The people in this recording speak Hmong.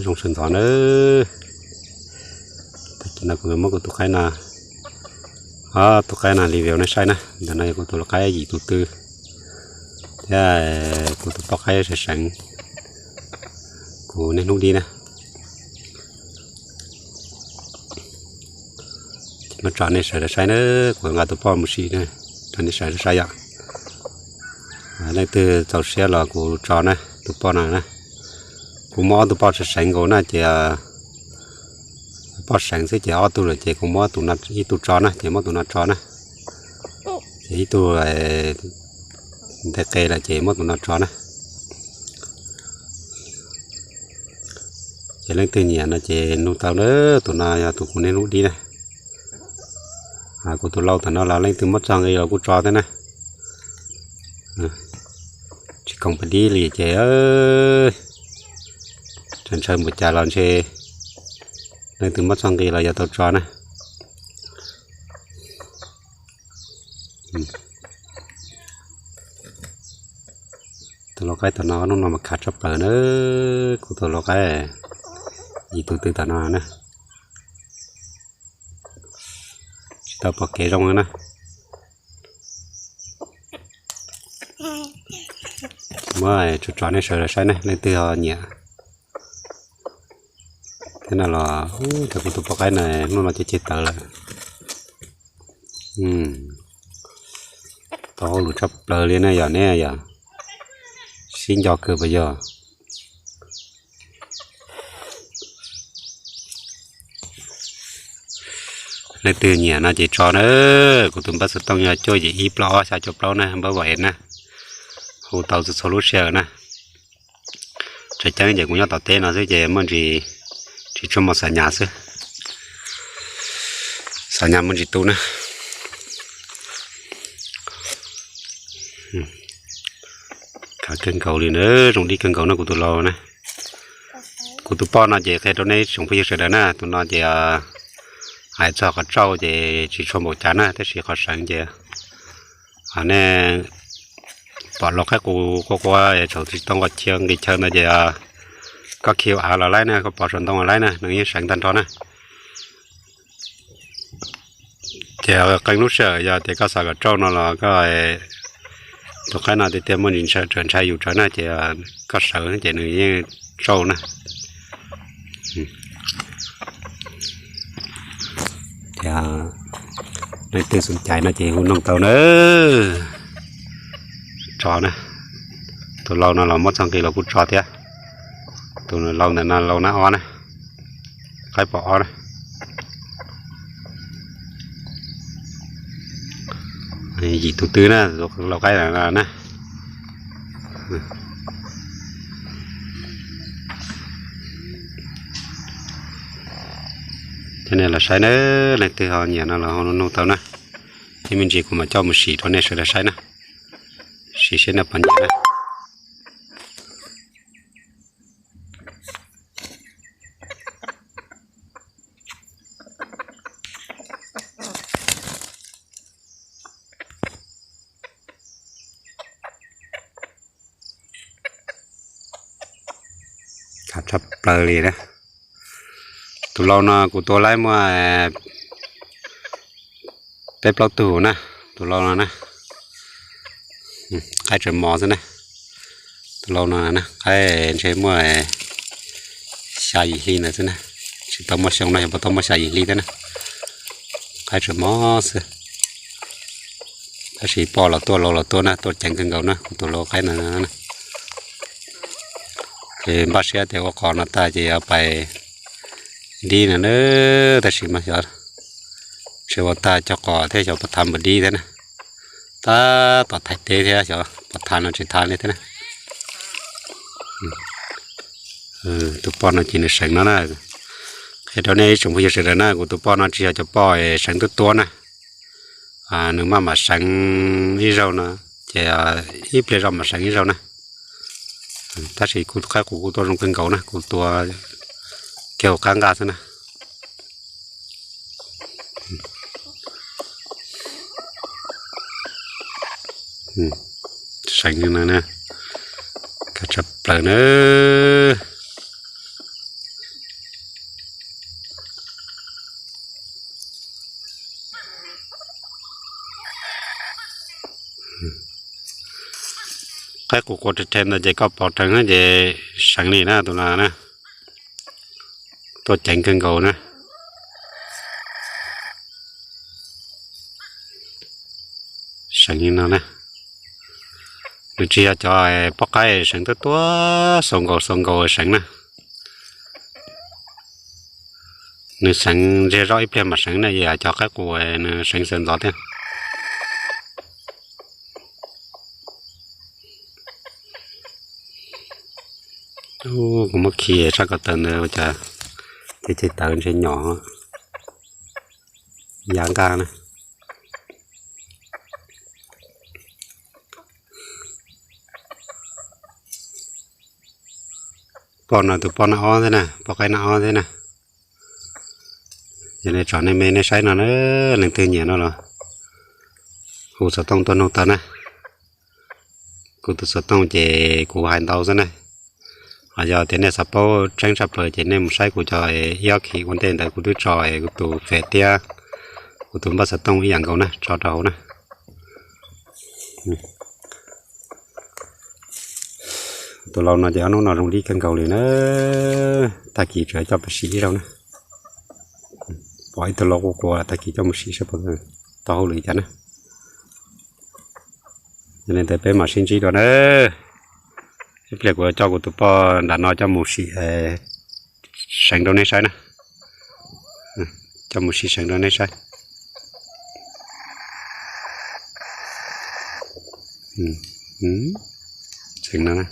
Zoo sawv ntxov na. Tag kis no kuv muab kuv tus qaib no, tus qaib no review nej saib na. Ntawm no yog kuv tus lau qaib yim tus tw thiab kuv tus poj qaib seev seev kuv niaj hnub dib na. Ces muab tso nej sawv daws saib na, kuv nqa tus poj mus sim na, rau nej sawv daws saib yom. Leej twg txaus siab los kuv tso na, tus poj no na. Kuv muab ob tug poj seev seev nkaus na ces poj seev xwb ces ob tug lawm ces kuv muab tus no ib tug tso na, ces muab tus no tso na. Ces ib tug ntes qe lawm ces muab tus no tso na. Ces leej twg nyiam no ces nug tau na, tus no yog tus kuv niaj hnub dib na. Kuv tus lau tam no los leej twg muab txog nqi los kuj tso thiab na. Tsis koom pas dib li ces ntshaw ntshaw npaum cas los ntshe leej twg muab txog nqi los yog tau tso na. Tus lau qaib tam no hnub no mas khav tshaj plaws na, kuv tus lau qaib yim tus tw tam no na. Tsis tau pom kev zoo na. Muab tso tso nej sawv daws saib ne, leej twg ho nyiam thiab no los, kuv tus poj qaib na hnub no ces ceg tawv lawm. Tau hauj lwm tshaj plaws li ne yog ne yog, sib nco kawg puas yog? Leej twg nyiam no ces tso na. Kuv tus npawb xov tooj yog cuaj yim ib plaub ob xya cuaj plaub na, npawb Viber na. Hu tau txhua txhua lub sij hawm na. Tseem ceeb ces kuv nyob tom teb no xwb ces muaj ntsis tsis tshua muaj xam nyas xwb. Xam nyas muaj ntsis tu na. Khav kawg nkaus li na, zoo dib kawg nkaus na kuv tus lau na. Kuv tus poj no ces qhia rau nej tsoom phooj ywg sawv daws na, tus no ces hais txog qhov tsauj ces tsis tshua npaum cas na, tab sis qhov seev ces nej pom lau qaib qus quaj quaj tsaus tsis tau nqos chaw nqis chaw ntawd ces koj khiv av los laib na, koj pov saum ntoo los laib na, nws yeej seev tag nrho na. Ces qee lub sij hawm yog tias koj xav kom tsauj no los koj, tus qaib no tiag tiag muaj ntsis ntshai, ntshai yus tsawv na ces koj sawv ces nws yeej tsauj na. Ces leej twg xom cai no ces hu noog tau na. Tso na. Tus lau no los muab txog nqi los kuj tso thiab. Tus lau ntawm no lau nab ob na. Qaib pom ob na. Yim tus twg na, lau qaib na. Cov nej los saib na, leej twg ho nyiam no los ho nug tau na. Ib me ntsis kuv mam coj mus sim rau nej sawv daws saib na. Sim seb nej puas nyiam na. Khav tshaj plaws li na. Tus lau no kuv tua laib muaj peb plaub tug na, tus lau no na. Qaib tseem mos xwb na. Tus lau no na, qaib ntshe muaj xya yim hli ntawd xwb na. Tsis tau muaj xyoo no yog puas tau muaj xya yim hli thiab na. Qaib tseem mos xwb. Tab sis poj los tuaj lau los tuaj na, tuaj ceev kawg nkaus na, kuv tus lau qaib ntawd na. Ces npaj siab tias ua qos no tag ces yuav pais dib no na, tab sis mas xyov tsis ua tag cog qos thiab xyov puas thav npam dib thiab na. Tab tom thaiv teb thiab xyov puas thav no tsis thav li thiab na. Tus poj no ces nws seev no na. Qhia rau nej ib tsoom phooj ywg sawv daws na, kuv tus poj no tsis yog cov poj seev tuab tuab na. Nws maj mam seev ib zaug no, ces ib pliag zog mam seev ib zaug na. Tab sis kuv qaib qus kuj tuaj zoo kawg nkaus na, kuv tua kiag hauv qab nqaj xwb na. Seev no na, khav tshaj plaws na. Qaib qus qua rhe rhe ntawd ces koj pom reev na ces seev li na tus no na. Tuaj ceev kawg nkaus na. Seev li no na. Nws tsis yog cov poj qaib seev tuaj tuaj xaus nkaus xaus nkaus seev na. Nws seev ntsiag zoj ib pliag mas seev na, yog cov qaib qus nws seev sawv ntxov thiab. Kuv muab khi sab ko taw ntawd ua cas ces ceg tawv ntshe nyom ya nqaj na. Poj no tus poj naj ob thiab na, poj qaib naj ob thiab na. Yog nej tsom nej me nej saib no na, leej twg nyiam no los hu xov tooj tuaj noog tau na. Kuv tus xov tooj ces kuv hais ntau xwb na. Ho yog tias nej xav paub tseeb tshaj plaws ces nej mus saib kuv cov ib ob khi ua ntej ntawd kuv twb tso kuv tus Face thiab kuv tus npawb xov tooj ib yam nkaus na, tso rau hauv na. Tus lau no ces ob hnub no zoo li kawg nkaus li na. Tag kis tseem coj mus sim ib zaug na. Pom ib tug lau quaj quaj, tag kis coj mus sim saib puas tau hauj lwm cas na. Yog li ntawd peb mam sib ntsib dua na. Ib pliag kuv coj kuv tus poj nram no coj mus sim seev rau nej saib na. Coj mus sim seev rau nej saib. Seev no na.